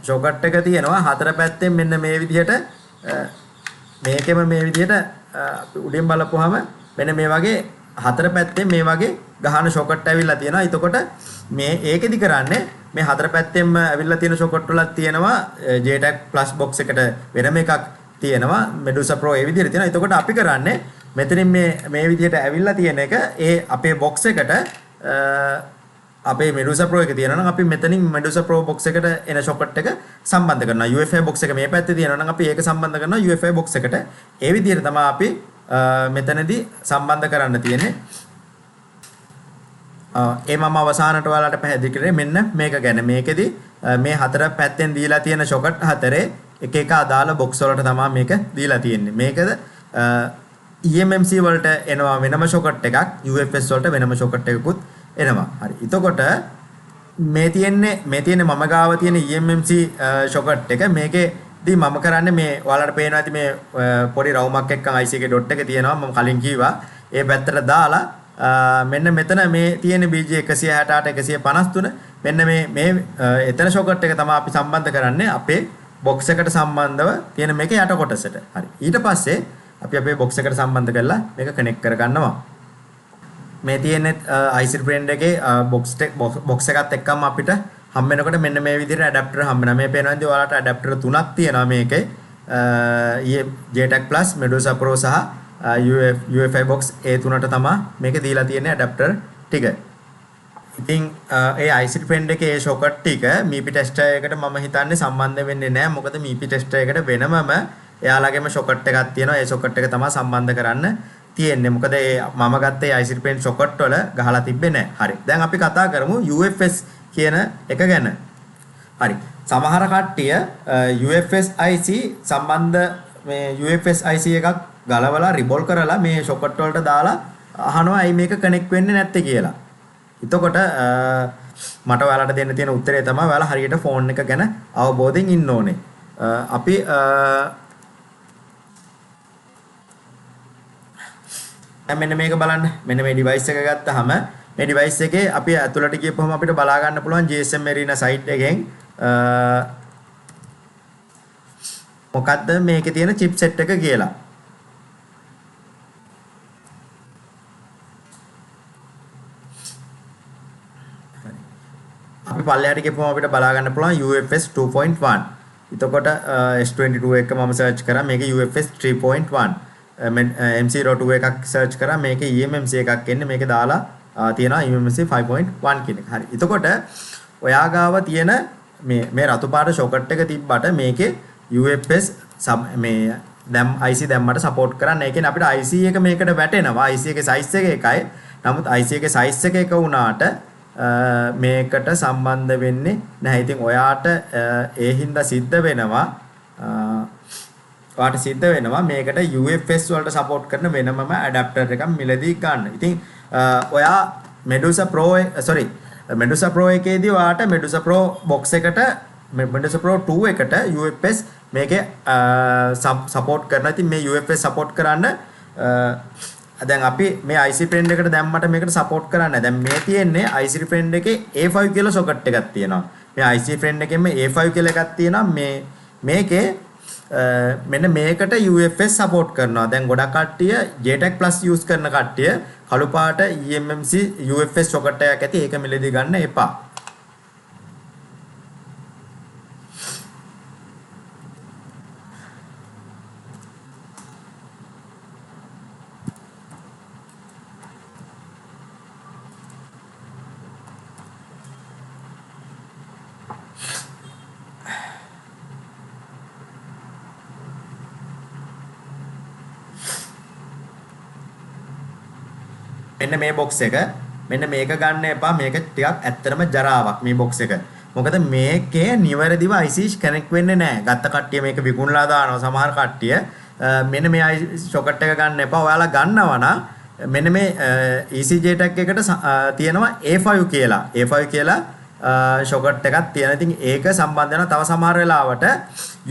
සොකට් එක තියෙනවා හතර පැත්තෙන්. මෙන්න මේ විදිහට මේකෙම මේ විදිහට අපි උඩින් බලපුවාම මෙන්න මේ වගේ හතර පැත්තෙන් මේ වගේ ගහන ෂොකට් ඇවිල්ලා තියෙනවා. එතකොට මේ ඒකෙදි කරන්නේ මේ හතර පැත්තෙන්ම ඇවිල්ලා තියෙන ෂොකට් වලක් තියෙනවා. JTAG Plus box එකට වෙනම එකක් තියෙනවා. Medusa Pro ඒ විදිහට තියෙනවා. එතකොට අපි කරන්නේ මෙතනින් මේ විදිහට ඇවිල්ලා තියෙන එක ඒ අපේ බොක්ස් එකට අපේ Medusa Pro එක තියෙනවා නම් අපි මෙතනින් Medusa Pro box එකට එන ෂොකට් එක සම්බන්ධ කරනවා. UFI box එක මේ පැත්තේ තියෙනවා නම් අපි ඒක සම්බන්ධ කරනවා UFI box එකට. ඒ විදිහට තමයි අපි මෙතනදී සම්බන්ධ කරන්න තියෙන්නේ. ඒ මම අවසානට ඔයාලට පැහැදිලි කරේ මෙන්න මේක ගැන. මේකෙදි මේ හතර පැත්තෙන් දීලා තියෙන ෂොකට් හතරේ එක එක අදාළ බොක්ස් වලට තමයි මේක දීලා තියෙන්නේ. මේකද eMMC වලට එනවා වෙනම ෂොකට් එකක්, UFS වලට වෙනම ෂොකට් එකකුත් එනවා. හරි. එතකොට මේ තියෙන්නේ මම ගාව තියෙන eMMC ෂොකට් එක. මේකේදී මම කරන්නේ මේ ඔයාලට පේනවා ඇති මේ පොඩි රවුමක් එක්කන් IC එකේ ඩොට් එක තියෙනවා. මම කලින් කිව්වා. ඒ පැත්තට දාලා මෙන්න මෙතන මේ තියෙන BG 168 153 මෙන්න මේ එතන ෂොකට් එක තමයි අපි සම්බන්ධ කරන්නේ අපේ බොක්ස් එකට සම්බන්ධව තියෙන මේක යට කොටසට. හරි. ඊට පස්සේ අපි අපේ බොක්ස් එකට සම්බන්ධ කරලා මේක කනෙක්ට් කරගන්නවා. මේ තියෙන IC friend එකේ බොක්ස් එකත් එක්කම අපිට හම් වෙනකොට මෙන්න මේ විදිහට ඇඩැප්ටර් හම් වෙනවා. මේ පේනවා ඉතින් ඔයාලට ඇඩැප්ටර් තුනක් තියෙනවා මේකේ. JTAG Plus, Medusa Pro සහ UFI box ඒ තුනට තමයි මේක දීලා තියෙන ඇඩැප්ටර් ටික. ඉතින් ඒ IC friend එකේ ඒ ෂොකට් ටික MIPI tester එකට මම හිතන්නේ සම්බන්ධ වෙන්නේ නැහැ. මොකද MIPI tester එකට වෙනමම එයාලගේම ෂොකට් එකක් තියෙනවා. ඒ ෂොකට් එක තමයි සම්බන්ධ කරන්න තියෙන්නේ. මොකද ඒ මම ගත්ත ඒ IC friend ෂොකට් වල ගහලා තිබ්බේ නැහැ. හරි. දැන් අපි කතා කරමු UFS කියන එක ගැන. හරි. සමහර කට්ටිය UFS IC සම්බන්ධ මේ UFS IC එකක් ගලවලා රිබෝල් කරලා මේ ෂොකට් වලට දාලා අහනවා ඇයි මේක කනෙක්ට් වෙන්නේ නැත්තේ කියලා. එතකොට මට ඔයාලට දෙන්න තියෙන උත්තරේ තමයි ඔයාලා හරියට ෆෝන් එක ගැන අවබෝධයෙන් ඉන්න ඕනේ. අපි දැන් මෙන්න මේක බලන්න. මෙන්න මේ ඩිවයිස් එක ගත්තාම මේ ඩිවයිස් එකේ අපි ඇතුළට ගියපුවම අපිට බලා ගන්න පුළුවන් GSM Arena site එකෙන් මොකද්ද මේකේ තියෙන චිප්සෙට් එක කියලා. අපි පල්ලෙහාට ගියපුවම අපිට බලා ගන්න පුළුවන් UFS 2.1. එතකොට S22 එක මම සර්ච් කරා මේකේ UFS 3.1. M02 එකක් සර්ච් කරා මේකේ eMMC එකක් එන්නේ. මේක දාලා තියෙනවා eMMC 5.1 කියන එක. හරි. එතකොට ඔයා ගාව තියෙන මේ රතු පාට ෂොකට් එක තිබ්බට මේකේ UFS මේ දැන් IC දැම්මට සපෝට් කරන්න. ඒ කියන්නේ අපිට IC එක මේකට වැටෙනවා. IC එකේ සයිස් එක එකයි. නමුත් IC එකේ සයිස් එක එක වුණාට මේකට සම්බන්ධ වෙන්නේ නැහැ. ඉතින් ඔයාට ඒ හින්දා සිද්ධ වෙනවා ඔයාට සිද්ධ වෙනවා මේකට UFS වලට සපෝට් කරන වෙනමම ඇඩැප්ටර් එකක් මිලදී ගන්න. ඉතින් ඔයා Medusa Pro sorry Medusa Pro එකේදී ඔයාට Medusa Pro box එකට Medusa Pro 2 එකට UFS මේකේ සපෝට් කරනවා. ඉතින් මේ UFS support කරන්න දැන් අපි මේ IC friend එකට දැම්මට මේකට සපෝට් කරන්නේ නැහැ. දැන් මේ තියෙන්නේ IC friend එකේ A5 කියලා සොකට් එකක් තියෙනවා. මේ IC friend එකෙන්ම A5 කියලා එකක් තියෙනවා. මේ මේකේ මෙන්න මේකට UFS support කරනවා. දැන් ගොඩක් කට්ටිය JTAG Plus use කරන කට්ටිය කළු පාට eMMC UFS socket එකක් ඇති. ඒක මිලදී ගන්න එපා. මෙන්න මේ බොක්ස් එක මෙන්න මේක ගන්න එපා. මේක ටිකක් ඇත්තටම ජරාවක් මේ බොක්ස් එක. මොකද මේකේ නිවැරදිව IC connect වෙන්නේ නැහැ. ගත්ත කට්ටිය මේක විකුණලා දානවා. සමහර කට්ටිය මෙන්න මේ IC socket එක ගන්න එපා. ඔයාලා ගන්නවා නම් මෙන්න මේ EC JTAG එකට තියෙනවා A5 කියලා. A5 කියලා සොකට් එකක් තියෙනවා. ඉතින් ඒක සම්බන්ධ වෙනවා. තව සමහර වෙලාවට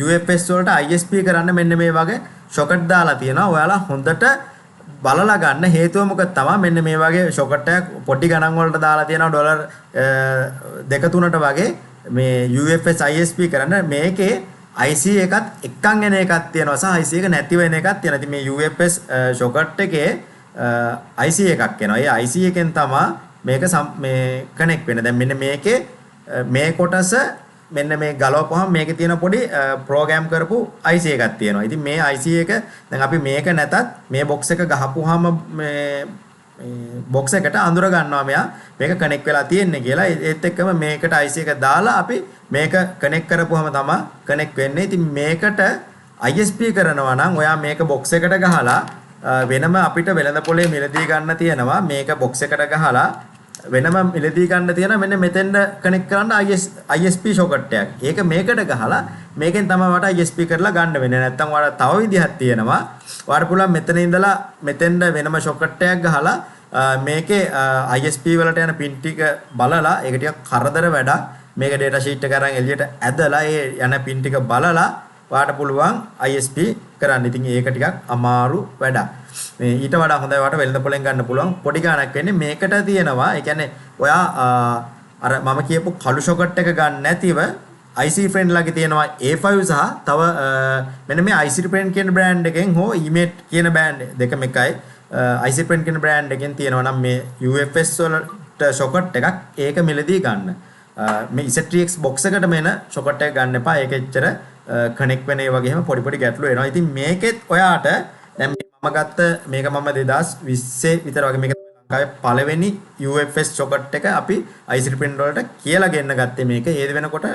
UFS වලට ISP කරන්න මෙන්න මේ වගේ සොකට් දාලා තියෙනවා. ඔයාලා හොඳට බලලා ගන්න. හේතුව මොකද තමයි මෙන්න මේ වගේ ෂොකට් එකක් පොඩි ගණන් වලට දාලා තියෙනවා ඩොලර් 2-3ට වගේ මේ UFS ISP කරන්න. මේකේ IC එකත් එක්කන් එන එකක් තියෙනවා සහ IC එක නැති වෙන එකක් තියෙනවා. ඉතින් මේ UFS ෂොකට් එකේ IC එකක් එනවා. ඒ IC එකෙන් තමයි මේක මේ කනෙක්ට් වෙන්නේ. දැන් මෙන්න මේකේ මේ කොටස මෙන්න මේ ගලවපුවහම මේකේ තියෙන පොඩි ප්‍රෝග්‍රෑම් කරපු IC එකක් තියෙනවා. ඉතින් මේ IC එක දැන් අපි මේක නැතත් මේ බොක්ස් එක ගහපුවාම මේ බොක්ස් එකට අඳුර ගන්නවා මෙයා මේක කනෙක්ට් වෙලා තියෙන්නේ කියලා. ඒත් එක්කම මේකට IC එක දාලා අපි මේක කනෙක්ට් කරපුවාම තමයි කනෙක්ට් වෙන්නේ. ඉතින් මේකට ISP කරනවා නම් ඔයා මේක බොක්ස් එකට ගහලා වෙනම අපිට වෙළඳ පොලේ මිලදී ගන්න තියෙනවා. මේක බොක්ස් එකට ගහලා වෙනම මිලදී ගන්න තියෙන මෙන්න මෙතෙන්ද කනෙක්ට් කරන්න ISP socket එකක්. ඒක මේකට ගහලා මේකෙන් තමයි ඔයාට ISP කරලා ගන්න වෙන්නේ. නැත්තම් ඔයාට තව විදිහක් තියෙනවා. ඔයාට පුළුවන් මෙතන ඉඳලා මෙතෙන්ද වෙනම සොකට් එකක් ගහලා මේකේ ISP වලට යන පින් ටික බලලා, ඒක ටිකක් කරදර වැඩක්. මේක ඩේටා ෂීට් එක අරන් එළියට ඇදලා ඒ යන පින් ටික බලලා ඔයාට පුළුවන් ISP කරන්න. ඉතින් ඒක ටිකක් අමාරු වැඩක්. මේ ඊට වඩා හොඳයි ඔයාට වෙළඳ පොලෙන් ගන්න පුළුවන්. පොඩි ගාණක් වෙන්නේ මේකට තියෙනවා. ඒ කියන්නේ ඔයා අර මම කියපු කළු සොකට් එක ගන්න නැතිව IC Friend ළඟ තියෙනවා A5 සහ තව මෙන්න මේ IC Friend කියන බ්‍රෑන්ඩ් එකෙන් හෝ eMate කියන බ්‍රෑන්ඩ් දෙකම එකයි. IC Friend කියන බ්‍රෑන්ඩ් එකෙන් තියෙනවා නම් මේ UFS වලට සොකට් එකක්, ඒක මිලදී ගන්න. මේ Z3X box එකටම එන සොකට් එක ගන්න එපා. ඒක එච්චර කනෙක්ට් වෙන ඒ වගේම පොඩි පොඩි ගැටලු එනවා. ඉතින් මේකෙත් ඔයාට දැන් මම ගත්ත මේක මම 2020 විතර වගේ මේක ලංකාවේ පළවෙනි UFS socket එක අපි IC print වලට කියලා ගෙන්න ගත්තේ මේක. ඒ වෙනකොට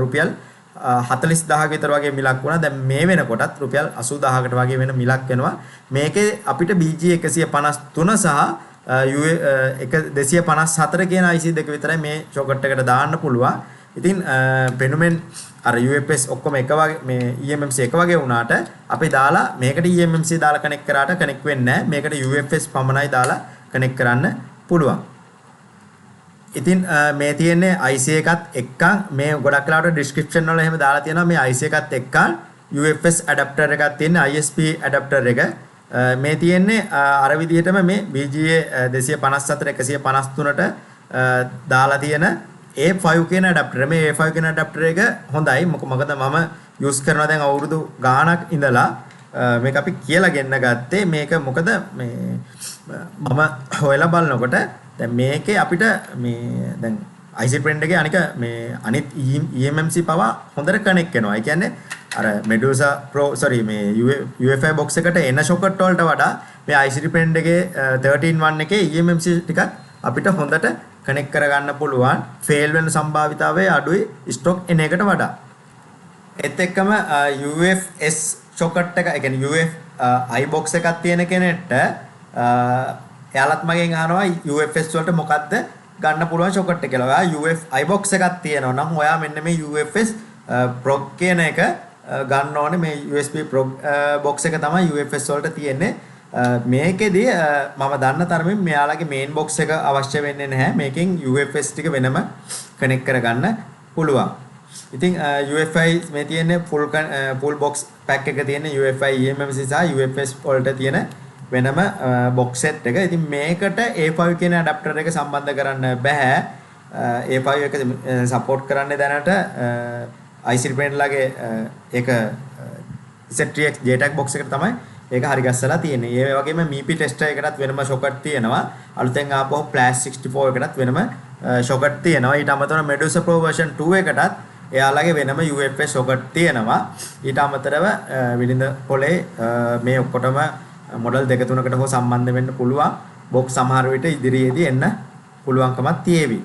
රුපියල් 40000ක විතර වගේ මිලක් වුණා. දැන් මේ වෙනකොටත් රුපියල් 80000කට වගේ වෙන මිලක් වෙනවා. මේකේ අපිට BG 153 සහ 254 කියන IC දෙක විතරයි මේ සොකට් එකට දාන්න පුළුවන්. ඉතින් පෙනුමෙන් අර UFS ඔක්කොම එක වගේ මේ eMMC එක වගේ වුණාට අපි දාලා මේකට eMMC දාලා කනෙක්ට් කරාට කනෙක්ට් වෙන්නේ නැහැ. මේකට UFS පමණයි දාලා කනෙක්ට් කරන්න පුළුවන්. ඉතින් මේ තියෙන්නේ IC එකත් එක්කන් මේ ගොඩක් වෙලාවට ඩිස්ක්‍රිප්ෂන් වල එහෙම දාලා තියෙනවා මේ IC එකත් එක්කන් UFS adapter එකක් තියෙන ISP adapter එක. මේ තියෙන්නේ අර විදිහටම මේ BGA 254 153ට දාලා තියෙන A5 කියන ඇඩැප්ටර්. මේ A5 කියන ඇඩැප්ටර් එක හොඳයි. මොකද මම යූස් කරනවා දැන් අවුරුදු ගාණක් ඉඳලා. මේක අපි කියලා ගෙන්න ගත්තේ. මේක මොකද මේ මම හොයලා බලනකොට දැන් මේකේ අපිට මේ දැන් IC print එකේ අනික මේ අනිත් eMMC පවා හොඳට කනෙක්ට් වෙනවා. ඒ කියන්නේ අර Medusa Pro, sorry, මේ UEFI box එකට එන සොකට් වලට වඩා මේ IC print එකේ 13.1 එකේ eMMC ටිකක් අපිට හොඳට කනෙක්ට් කරගන්න පුළුවන්. ෆේල් වෙන සම්භාවිතාවය අඩුයි ස්ටොක් එන එකට වඩා. ඒත් එක්කම UFS socket එක, ඒ කියන්නේ UEFI box එකක් තියෙන කෙනෙක්ට එයාලත් මගෙන් අහනවා UFS වලට මොකද්ද ගන්න පුළුවන් සොකට් එක කියලා. ඔයා UEFI box එකක් තියෙනවා නම් ඔයා මෙන්න මේ UFS prog කියන එක ගන්න ඕනේ. මේ USB prog box එක තමයි UFS වලට තියෙන්නේ. මේකෙදි මම දන්න තරමින් මෙයාලගේ මේන් බොක්ස් එක අවශ්‍ය වෙන්නේ නැහැ. මේකෙන් UFS ටික වෙනම කනෙක්ට් කරගන්න පුළුවන්. ඉතින් UEFI මේ තියෙන්නේ ෆුල් ෆුල් බොක්ස් පැක් එක තියෙන UEFI eMMC සහ UFS වලට තියෙන වෙනම බොක්ස් සෙට් එක. ඉතින් මේකට A5 කියන ඇඩැප්ටර් එක සම්බන්ධ කරන්න බෑ. A5 එක සපෝට් කරන්නේ දැනට IC print ලගේ ඒක Z3X JTAG box එකට තමයි ඒක හරි ගස්සලා තියෙන්නේ. ඒ වගේම MIPI tester එකටත් වෙනම සොකට් තියෙනවා. අලුතෙන් ආපහු Flash 64 එකටත් වෙනම සොකට් තියෙනවා. ඊට අමතරව Medusa Pro version 2 එකටත් එයාලගේ වෙනම UFS socket තියෙනවා. ඊට අමතරව වෙළඳ පොලේ මේ ඔක්කොටම මොඩල් දෙක තුනකට හෝ සම්බන්ධ වෙන්න පුළුවන් බොක්ස් සමහර විට ඉදිරියේදී එන්න පුළුවන්කමක් තියෙවි.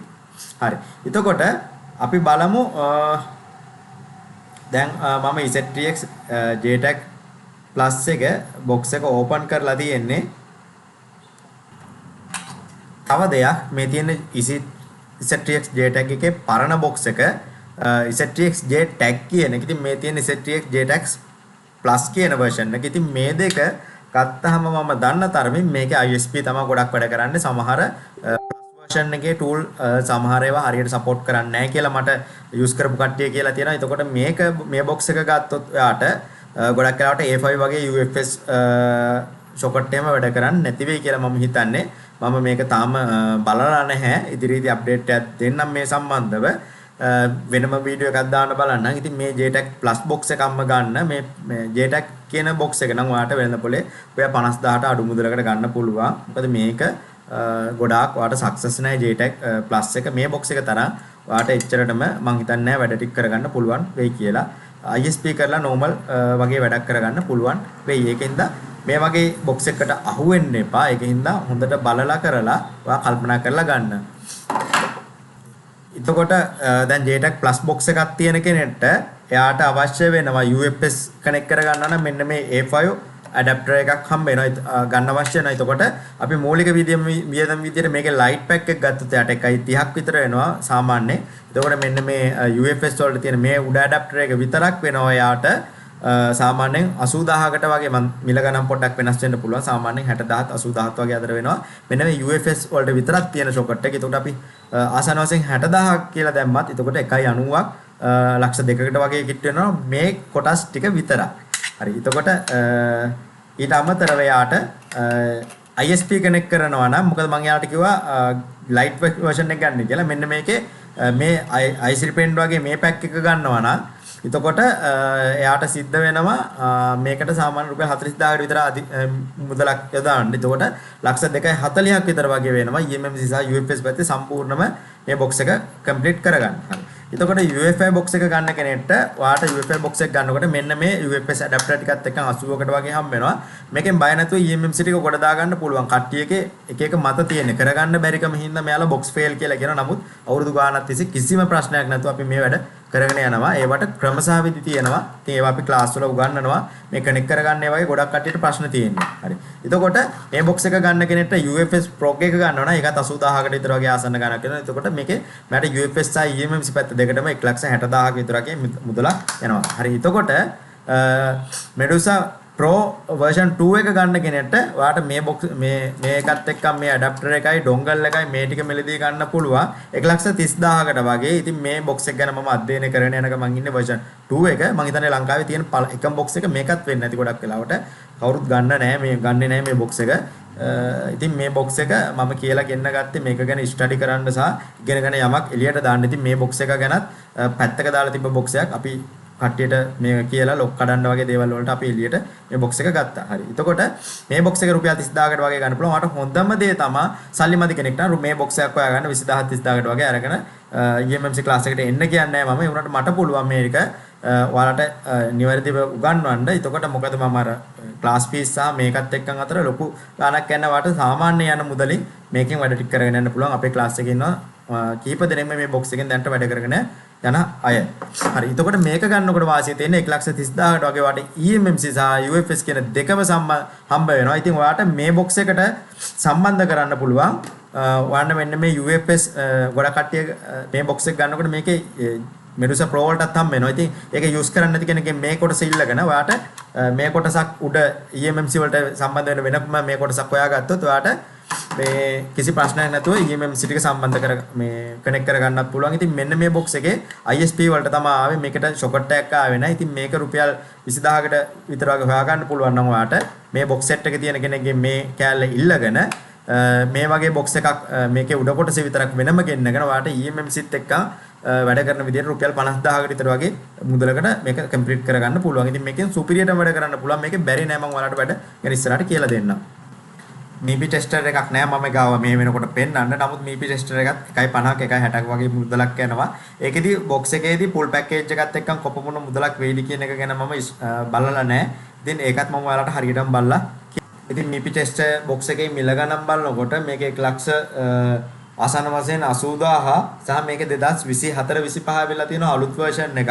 හරි. එතකොට අපි බලමු දැන් මම Z3X JTAG Plus එක බොක්ස් එක ඕපන් කරලා තියෙන්නේ. තව දෙයක්, මේ තියෙන Z3X JTAG එකේ පරණ බොක්ස් එක Z3X JTAG කියන එක. ඉතින් මේ තියෙන Z3X JTAG Plus කියන වර්ෂන් එක. ඉතින් මේ දෙක ගත්තාම මම දන්න තරමින් මේකේ ISP තමයි ගොඩක් වැඩ කරන්නේ. සමහර වර්ෂන් එකේ ටූල් සමහර ඒවා හරියට සපෝට් කරන්නේ නැහැ කියලා මට යූස් කරපු කට්ටිය කියලා තියෙනවා. එතකොට මේක මේ බොක්ස් එක ගත්තොත් ඔයාට ගොඩක් වෙලාවට A5 වගේ UFS socket එහෙම වැඩ කරන්නේ නැති වෙයි කියලා මම හිතන්නේ. මම මේක තාම බලලා නැහැ. ඉදිරියේදී අප්ඩේට් එකක් දෙන්නම් මේ සම්බන්ධව. වෙනම වීඩියෝ එකක් දාන්න බලන්නම්. ඉතින් මේ JTAG Plus box එකක්ම ගන්න. මේ මේ JTAG කියන box එක නම් ඔයාලට වෙළඳ පොලේ ඔයා 50,000ට අඩු මුදලකට ගන්න පුළුවන්. මොකද මේක ගොඩාක් ඔයාට සක්සස් නෑ JTAG Plus එක. මේ box එක තරම් ඔයාට එච්චරටම මං හිතන්නේ නෑ වැඩ ටික කරගන්න පුළුවන් වෙයි කියලා. ISP කරලා normal වගේ වැඩක් කරගන්න පුළුවන් වෙයි. ඒකෙන්ද මේ වගේ box එකකට අහු වෙන්න එපා. ඒකින්ද හොඳට බලලා කරලා ඔයා කල්පනා කරලා ගන්න. එතකොට දැන් JTAG Plus box එකක් තියෙන කෙනෙක්ට එයාට අවශ්‍ය වෙනවා UFS connect කරගන්න නම් මෙන්න මේ A5 adapter එකක් හම්බ වෙනවා, ගන්න අවශ්‍ය වෙනවා. එතකොට අපි මූලික විදියම වියදම් විදියට මේකේ ලයිට් පැක් එක ගත්තොත් එයාට 1.30ක් විතර වෙනවා සාමාන්‍යයෙන්. එතකොට මෙන්න මේ UFS වලට තියෙන මේ උඩ ඇඩැප්ටර් එක විතරක් වෙනවා එයාට සාමාන්‍යයෙන් 80,000කට වගේ. මං මිල ගණන් පොඩ්ඩක් වෙනස් වෙන්න පුළුවන්. සාමාන්‍යයෙන් 60,000ත් 80,000ත් වගේ අතර වෙනවා. මෙන්න මේ UFS වලට විතරක් තියෙන සොකට් එක. එතකොට අපි ආසන්න වශයෙන් 60,000ක් කියලා දැම්මත් එතකොට 1.90ක්, ලක්ෂ දෙකකට වගේ කිට් වෙනවා මේ කොටස් ටික විතරක්. හරි. එතකොට ඊට අමතරව එයාට ISP connect කරනවා නම්, මොකද මං එයාට කිව්වා ලයිට් වර්ෂන් එක ගන්න කියලා. මෙන්න මේකේ මේ IC pen වගේ මේ පැක් එක ගන්නවා නම් එතකොට එයාට සිද්ධ වෙනවා මේකට සාමාන්‍ය රුපියල් 40,000කට විතර මුදලක් යොදාන්න. එතකොට ලක්ෂ 2.40ක් විතර වගේ වෙනවා eMMC සහ UFS පැත්තේ සම්පූර්ණම මේ බොක්ස් එක කම්ප්ලීට් කරගන්න. හරි. එතකොට UFI box එක ගන්න කෙනෙක්ට ඔයාට UFI box එක ගන්නකොට මෙන්න මේ UFS adapter ටිකත් එක්ක 80කට වගේ හම්බ වෙනවා. මේකෙන් බය නැතුව eMMC ටික ගොඩ දා ගන්න පුළුවන්. කට්ටියගේ එක එක මත තියෙන කරගන්න බැරිකම හින්දා මෙයාලා බොක්ස් ෆේල් කියලා කියනවා. නමුත් අවුරුදු ගාණක් තිස්සේ කිසිම ප්‍රශ්නයක් නැතුව අපි මේ වැඩ කරගෙන යනවා. ඒවට ක්‍රම සහ විදි තියෙනවා. ඉතින් ඒවා අපි ක්ලාස් වල උගන්වනවා. මේ කනෙක්ට් කරගන්න ඒ වගේ ගොඩක් කට්ටියට ප්‍රශ්න තියෙනවා. හරි. එතකොට මේ බොක්ස් එක ගන්න කෙනෙක්ට UFS Prog එක ගන්නවා නම් ඒකත් 80,000කට විතර වගේ ආසන්න ගණනක් වෙනවා. එතකොට මේකේ මට UFS සහ eMMC පැත්ත දෙකටම 1,60,000ක විතර වගේ මුදලක් යනවා. හරි. එතකොට Medusa Pro version 2 එක ගන්න කෙනෙක්ට ඔයාට මේ බොක්ස් මේ මේකත් එක්ක මේ ඇඩැප්ටර් එකයි ඩොංගල් එකයි මේ ටික මිලදී ගන්න පුළුවන් 1,30,000කට වගේ. ඉතින් මේ බොක්ස් එක ගැන මම අධ්‍යයනය කරගෙන යන ගමන් ඉන්නේ version 2 එක. මං හිතන්නේ ලංකාවේ තියෙන එකම බොක්ස් එක මේකත් වෙන්න ඇති. ගොඩක් වෙලාවට කවුරුත් ගන්න නෑ, මේ ගන්නෙ නෑ මේ බොක්ස් එක. ඉතින් මේ බොක්ස් එක මම කියලා ගෙන්න ගත්තේ මේක ගැන ස්ටඩි කරන්න සහ ඉගෙනගෙන යමක් එළියට දාන්න. ඉතින් මේ බොක්ස් එක ගැනත් පැත්තක දාලා තිබ්බ බොක්ස් එකක් අපි කට්ටියට මේ කියලා ලොක් කඩන්න වගේ දේවල් වලට අපි එළියට මේ බොක්ස් එක ගත්තා. හරි. එතකොට මේ බොක්ස් එක රුපියල් 30,000කට වගේ ගන්න පුළුවන්. ඔයාලට හොඳම දේ තමා සල්ලි මදි කෙනෙක් නම් මේ බොක්ස් එකක් හොයාගන්න 20,000 30,000කට වගේ අරගෙන eMMC class එකට එන්න කියන්නේ නෑ මම. ඒ වුණාට මට පුළුවන් මේක ඔයාලට නිවැරදිව උගන්වන්න. එතකොට මොකද මම අර ක්ලාස් ෆීස් සහ මේකත් එක්කන් අතර ලොකු ගාණක් යන වාට සාමාන්‍ය යන මුදලින් මේකෙන් වැඩ ටික කරගෙන යන්න පුළුවන්. අපේ ක්ලාස් එකේ ඉන්නවා කීප දෙනෙක්ම මේ බොක්ස් එකෙන් දැනට වැඩ කරගෙන යන අය. හරි. එතකොට මේක ගන්නකොට වාසිය තියෙන්නේ 1,30,000කට වගේ වාට eMMC සහ UFS කියන දෙකම හම්බ වෙනවා. ඉතින් ඔයාට මේ බොක්ස් එකට සම්බන්ධ කරන්න පුළුවන්. ඔයාන්න මෙන්න මේ UFS ගොඩක් කට්ටිය මේ බොක්ස් එක ගන්නකොට මේකේ මෙඩුසා ප්‍රෝ වලටත් හම්බ වෙනවා. ඉතින් ඒක යූස් කරන්න නැති කෙනෙක්ගෙන් මේ කොටස ඉල්ලගෙන ඔයාට මේ කොටසක් උඩ eMMC වලට සම්බන්ධ වෙන වෙනම මේ කොටසක් හොයාගත්තොත් ඔයාට මේ කිසි ප්‍රශ්නයක් නැතුව eMMC ටික සම්බන්ධ කර මේ කනෙක්ට් කරගන්නත් පුළුවන්. ඉතින් මෙන්න මේ බොක්ස් එකේ ISP වලට තමයි ආවේ. මේකට සොකට් එකක් ආවේ නැහැ. ඉතින් මේක රුපියල් 20,000කට විතර වගේ හොයාගන්න පුළුවන් නම් ඔයාට මේ බොක්ස් සෙට් එක තියෙන කෙනෙක්ගෙන් මේ කෑල්ල ඉල්ලගෙන මේ වගේ බොක්ස් එකක් මේකේ උඩ කොටස විතරක් වෙනම ගෙන්නගෙන ඔයාට eMMCත් එක්ක වැඩ කරන විදිහට රුපියල් 50,000කට විතර වගේ මුදලකට මේක කම්ප්ලීට් කරගන්න පුළුවන්. ඉතින් මේකෙන් සුපිරියටම වැඩ කරන්න පුළුවන්. මේකේ බැරි නෑ, මම ඔයාලට වැඩ ගැන ඉස්සරහට කියලා දෙන්නම්. මීපි ටෙස්ටර් එකක් නෑ මම ගාව මේ වෙනකොට පෙන්නන්න. නමුත් මීපි ටෙස්ටර් එකත් 1.50ක් 1.60ක් වගේ මුදලක් යනවා. ඒකෙදි බොක්ස් එකේදී ෆුල් පැකේජ් එකත් එක්කම කොපමණ මුදලක් වෙයිද කියන එක ගැන මම බලලා නෑ. ඉතින් ඒකත් මම ඔයාලට හරියටම බලලා. ඉතින් මීපි ටෙස්ටර් බොක්ස් එකේ මිල ගණන් බලනකොට මේක 1 ලක්ෂ ආසන්න වශයෙන් 80,000 සහ මේක 2024 25 වෙලා තියෙන අලුත් වර්ෂන් එකක්,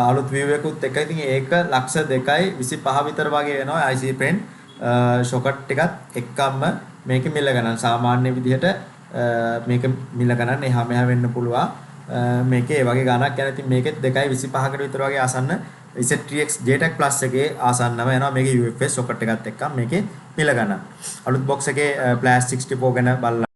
අලුත් view එකකුත් එක්ක. ඉතින් ඒක ලක්ෂ 2.25 විතර වගේ වෙනවා IC print socket ටිකත් එක්කම. මේකේ මිල ගණන් සාමාන්‍ය විදිහට මේක මිල ගණන් එහා මෙහා වෙන්න පුළුවන්. මේකේ ඒ වගේ ගණක් යන. ඉතින් මේකෙත් 2.25කට විතර වගේ ආසන්න Z3X JTAG Plus එකේ ආසන්නම යනවා මේකේ UFS socket එකත් එක්කම මේකේ මිල ගණන්. අලුත් බොක්ස් එකේ Flash 64 ගැන බලලා